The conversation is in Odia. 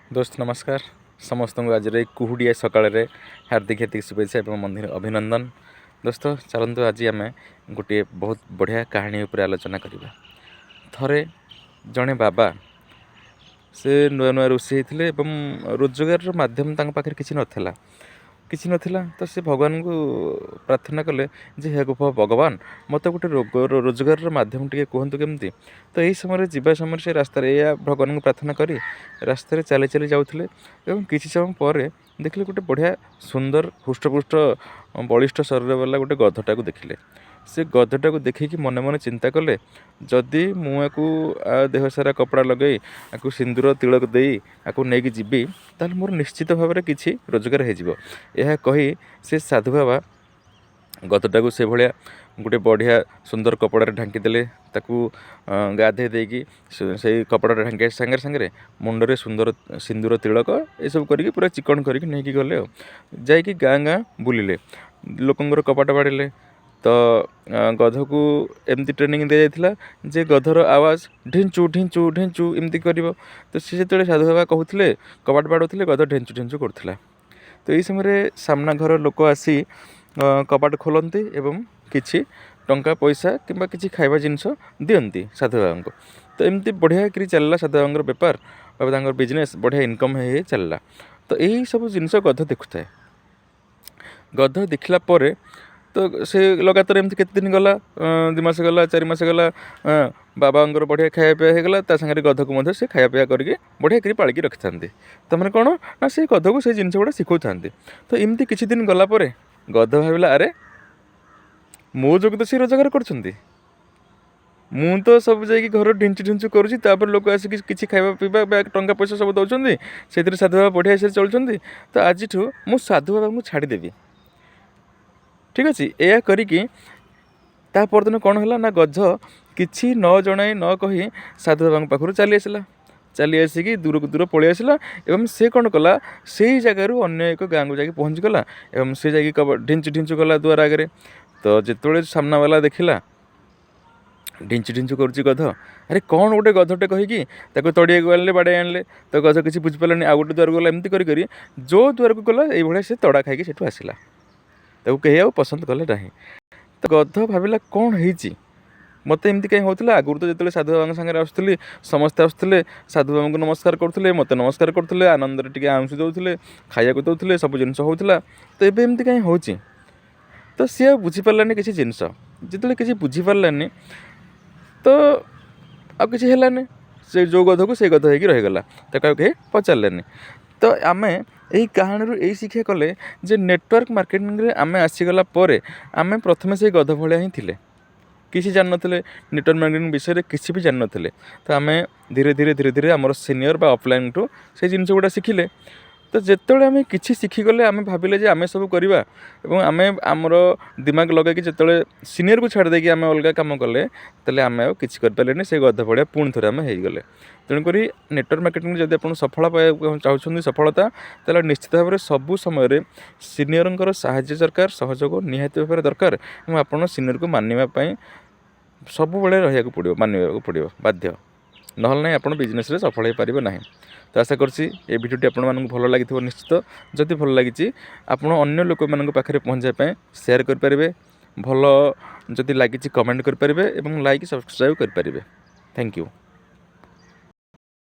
ଦୋସ୍ତ, ନମସ୍କାର ସମସ୍ତଙ୍କୁ। ଆଜିର ଏଇ କୁହୁଡ଼ିଆ ସକାଳରେ ହାର୍ଦ୍ଦିକ ହାର୍ଦ୍ଦିକ ଶୁଭେଚ୍ଛା ଏବଂ ଅଭିନନ୍ଦନ। ଦୋସ୍ତ, ଚାଲନ୍ତୁ, ଆଜି ଆମେ ଗୋଟିଏ ବହୁତ ବଢ଼ିଆ କାହାଣୀ ଉପରେ ଆଲୋଚନା କରିବା। ଥରେ ଜଣେ ବାବା, ସେ ନୂଆ ନୂଆ ଋଷି ହେଇଥିଲେ ଏବଂ ରୋଜଗାରର ମାଧ୍ୟମ ତାଙ୍କ ପାଖରେ କିଛି ନଥିଲା, କିଛି ନଥିଲା। ତ ସେ ଭଗବାନଙ୍କୁ ପ୍ରାର୍ଥନା କଲେ ଯେ, ହେ ଭଗବାନ, ମୋତେ ଗୋଟେ ରୋଜଗାରର ମାଧ୍ୟମ ଟିକେ କୁହନ୍ତୁ କେମିତି। ତ ଏହି ସମୟରେ ଯିବା ସମୟରେ ସେ ରାସ୍ତାରେ ଏଇଆ ଭଗବାନଙ୍କୁ ପ୍ରାର୍ଥନା କରି ରାସ୍ତାରେ ଚାଲି ଚାଲି ଯାଉଥିଲେ ଏବଂ କିଛି ସମୟ ପରେ ଦେଖିଲେ ଗୋଟେ ବଢ଼ିଆ ସୁନ୍ଦର, ହୃଷ୍ଟପୁଷ୍ଟ, ବଳିଷ୍ଠ ଶରୀର ବାଲା ଗୋଟେ ଗଧଟାକୁ ଦେଖିଲେ। ସେ ଗଧଟାକୁ ଦେଖିକି ମନେ ମନେ ଚିନ୍ତା କଲେ, ଯଦି ମୁଁ ୟାକୁ ଦେହ ସାରା କପଡ଼ା ଲଗାଇ, ଆକୁ ସିନ୍ଦୁର ତିଳକ ଦେଇ ଆକୁ ନେଇକି ଯିବି, ତାହେଲେ ମୋର ନିଶ୍ଚିତ ଭାବରେ କିଛି ରୋଜଗାର ହେଇଯିବ। ଏହା କହି ସେ ସାଧୁ ବାବା ଗଧଟାକୁ ସେଭଳିଆ ଗୋଟେ ବଢ଼ିଆ ସୁନ୍ଦର କପଡ଼ାରେ ଢାଙ୍କିଦେଲେ। ତାକୁ ଗାଧେଇ ଦେଇକି ସେଇ କପଡ଼ାଟା ଢାଙ୍କିବା ସାଙ୍ଗରେ ସାଙ୍ଗରେ ମୁଣ୍ଡରେ ସୁନ୍ଦର ସିନ୍ଦୁର ତିଳକ ଏସବୁ କରିକି ପୁରା ଚିକଣ କରିକି ନେଇକି ଗଲେ। ଆଉ ଯାଇକି ଗାଁ ଗାଁ ବୁଲିଲେ, ଲୋକଙ୍କର କବାଟ ବାଡ଼େଇଲେ। ତ ଗଧକୁ ଏମିତି ଟ୍ରେନିଂ ଦିଆଯାଇଥିଲା ଯେ ଗଧର ଆୱାଜ ଢିଞ୍ଚୁ ଢିଞ୍ଚୁ ଢିଞ୍ଚୁ ଏମିତି କରିବ। ତ ସେ ଯେତେବେଳେ ସାଧୁ ବାବା କହୁଥିଲେ, କବାଟ ବାଡ଼ଉଥିଲେ, ଗଧ ଢେଞ୍ଚୁ ଢେଞ୍ଚୁ କରୁଥିଲା। ତ ଏଇ ସମୟରେ ସାମ୍ନା ଘର ଲୋକ ଆସି କବାଟ ଖୋଲନ୍ତି ଏବଂ କିଛି ଟଙ୍କା ପଇସା କିମ୍ବା କିଛି ଖାଇବା ଜିନିଷ ଦିଅନ୍ତି ସାଧୁ ବାବାଙ୍କୁ। ତ ଏମିତି ବଢ଼ିଆ କରି ଚାଲିଲା ସାଧୁ ବାବାଙ୍କର ବେପାର ବା ତାଙ୍କର ବିଜନେସ୍। ବଢ଼ିଆ ଇନକମ୍ ହେଇ ହେଇ ଚାଲିଲା। ତ ଏଇ ସବୁ ଜିନିଷ ଗଧ ଦେଖୁଥାଏ। ଗଧ ଦେଖିଲା ପରେ ତ ସେ ଲଗାତାର ଏମିତି କେତେ ଦିନ ଗଲା। 2 ମାସ ଗଲା, 4 ମାସ ଗଲା। ବାବାଙ୍କର ବଢ଼ିଆ ଖାଇବା ପିଇବା ହେଇଗଲା। ତା ସାଙ୍ଗରେ ଗଧକୁ ମଧ୍ୟ ସେ ଖାଇବା ପିଇବା କରିକି ବଢ଼ିଆ କରି ପାଳିକି ରଖିଥାନ୍ତି। ତାମାନେ କ'ଣ ନା ସେ ଗଧକୁ ସେ ଜିନିଷ ଗୁଡ଼ା ଶିଖଉଥାନ୍ତି। ତ ଏମିତି କିଛି ଦିନ ଗଲା ପରେ ଗଧ ଭାବିଲା, ଆରେ, ମୋ ଯୋଗୁଁ ତ ସେ ରୋଜଗାର କରୁଛନ୍ତି। ମୁଁ ତ ସବୁ ଯାଇକି ଘର ଢିଞ୍ଚୁ ଢିଞ୍ଚୁ କରୁଛି, ତାପରେ ଲୋକ ଆସିକି କିଛି ଖାଇବା ପିଇବା ବା ଟଙ୍କା ପଇସା ସବୁ ଦେଉଛନ୍ତି। ସେଥିରେ ସାଧୁ ବାବା ବଢ଼ିଆ ସେ ଚଳୁଛନ୍ତି। ତ ଆଜିଠୁ ମୁଁ ସାଧୁ ବାବାଙ୍କୁ ଛାଡ଼ିଦେବି, ଠିକ୍ ଅଛି। ଏଇଆ କରିକି ତା ପରଦିନ କ'ଣ ହେଲା ନା ଗଧ କିଛି ନ ଜଣାଇ, ନ କହି ସାଧୁ ବାବାଙ୍କ ପାଖରୁ ଚାଲି ଆସିଲା। ଚାଲି ଆସିକି ଦୂରକୁ ଦୂର ପଳେଇ ଆସିଲା ଏବଂ ସେ କ'ଣ କଲା, ସେଇ ଜାଗାରୁ ଅନ୍ୟ ଏକ ଗାଁକୁ ଯାଇକି ପହଞ୍ଚିଗଲା ଏବଂ ସେ ଯାଇକି ଢିଞ୍ଚୁ ଢିଞ୍ଚୁ କଲା ଦୁଆର ଆଗରେ। ତ ଯେତେବେଳେ ସାମ୍ନାବାଲା ଦେଖିଲା ଢିଞ୍ଚୁ ଢିଞ୍ଚୁ କରୁଛି ଗଧ, ଆରେ, କ'ଣ ଗୋଟେ ଗଧଟେ କହିକି ତାକୁ ତଡ଼ିଆକୁ ଆଣିଲେ, ବାଡ଼େଇ ଆଣିଲେ। ତ ଗଧ କିଛି ବୁଝିପାରିଲାନି, ଆଉ ଗୋଟେ ଦୁଆରକୁ ଗଲା। ଏମିତି କରି କରି ଯେଉଁ ଦୁଆରକୁ ଗଲା, ଏଇଭଳିଆ ସେ ତଡ଼ା ଖାଇକି ସେଠୁ ଆସିଲା। ତାକୁ କେହି ଆଉ ପସନ୍ଦ କଲେ ନାହିଁ। ତ ଗଧ ଭାବିଲା, କ'ଣ ହେଇଛି ମୋତେ? ଏମିତି କାହିଁ ହେଉଥିଲା? ଆଗରୁ ତ ଯେତେବେଳେ ସାଧୁ ବାବାଙ୍କ ସାଙ୍ଗରେ ଆସୁଥିଲି, ସମସ୍ତେ ଆସୁଥିଲେ, ସାଧୁ ବାବାଙ୍କୁ ନମସ୍କାର କରୁଥିଲେ, ମୋତେ ନମସ୍କାର କରୁଥିଲେ, ଆନନ୍ଦରେ ଟିକେ ଆଉଁସି ଦେଉଥିଲେ, ଖାଇବାକୁ ଦେଉଥିଲେ, ସବୁ ଜିନିଷ ହେଉଥିଲା। ତ ଏବେ ଏମିତି କାହିଁ ହେଉଛି? ତ ସିଏ ଆଉ ବୁଝିପାରିଲାନି କିଛି ଜିନିଷ। ଯେତେବେଳେ କିଛି ବୁଝିପାରିଲାନି, ତ ଆଉ କିଛି ହେଲାନି। ସେ ଯେଉଁ ଗଧକୁ ସେଇ ଗଧ ହେଇକି ରହିଗଲା, ତାକୁ ଆଉ କେହି ପଚାରିଲେନି। ତ ଆମେ ଏଇ କାହାଣୀରୁ ଏଇ ଶିକ୍ଷା କଲେ ଯେ ନେଟୱାର୍କ ମାର୍କେଟିଂରେ ଆମେ ଆସିଗଲା ପରେ ଆମେ ପ୍ରଥମେ ସେଇ ଗଧ ଭଳିଆ ହିଁ ଥିଲେ। କିଛି ଜାଣିନଥିଲେ, ନେଟୱାର୍କ ମାର୍କେଟିଂ ବିଷୟରେ କିଛି ବି ଜାଣିନଥିଲେ। ତ ଆମେ ଧୀରେ ଧୀରେ ଧୀରେ ଧୀରେ ଆମର ସିନିୟର ବା ଅପଲାଇନ୍ଠୁ ସେଇ ଜିନିଷ ଗୁଡ଼ା ଶିଖିଲେ। ତ ଯେତେବେଳେ ଆମେ କିଛି ଶିଖିଗଲେ, ଆମେ ଭାବିଲେ ଯେ ଆମେ ସବୁ କରିବା ଏବଂ ଆମେ ଆମର ଦିମାଗ ଲଗାଇକି ଯେତେବେଳେ ସିନିୟରକୁ ଛାଡ଼ି ଦେଇକି ଆମେ ଅଲଗା କାମ କଲେ, ତାହେଲେ ଆମେ ଆଉ କିଛି କରିପାରିଲେନି। ସେ ଗଧ ଭଳିଆ ପୁଣି ଥରେ ଆମେ ହେଇଗଲେ। ତେଣୁକରି ନେଟୱାର୍କ ମାର୍କେଟିଂ ଯଦି ଆପଣ ସଫଳ ପାଇବାକୁ ଚାହୁଁଛନ୍ତି ସଫଳତା, ତାହେଲେ ନିଶ୍ଚିତ ଭାବରେ ସବୁ ସମୟରେ ସିନିୟରଙ୍କର ସାହାଯ୍ୟ ଦରକାର, ସହଯୋଗ ନିହାତି ଭାବରେ ଦରକାର ଏବଂ ଆପଣ ସିନିୟରକୁ ମାନିବା ପାଇଁ ସବୁବେଳେ ରହିବାକୁ ପଡ଼ିବ, ମାନିବାକୁ ପଡ଼ିବ ବାଧ୍ୟ। ନହେଲେ ନାହିଁ, ଆପଣ ବିଜନେସ୍ରେ ସଫଳ ହେଇପାରିବେ ନାହିଁ। ତ ଆଶା କରୁଛି ଏ ଭିଡ଼ିଓଟି ଆପଣମାନଙ୍କୁ ଭଲ ଲାଗିଥିବ ନିଶ୍ଚିତ। ଯଦି ଭଲ ଲାଗିଛି, ଆପଣ ଅନ୍ୟ ଲୋକମାନଙ୍କ ପାଖରେ ପହଞ୍ଚାଇବା ପାଇଁ ସେୟାର କରିପାରିବେ। ଭଲ ଯଦି ଲାଗିଛି, କମେଣ୍ଟ କରିପାରିବେ ଏବଂ ଲାଇକ୍, ସବସ୍କ୍ରାଇବ୍ କରିପାରିବେ। Thank you.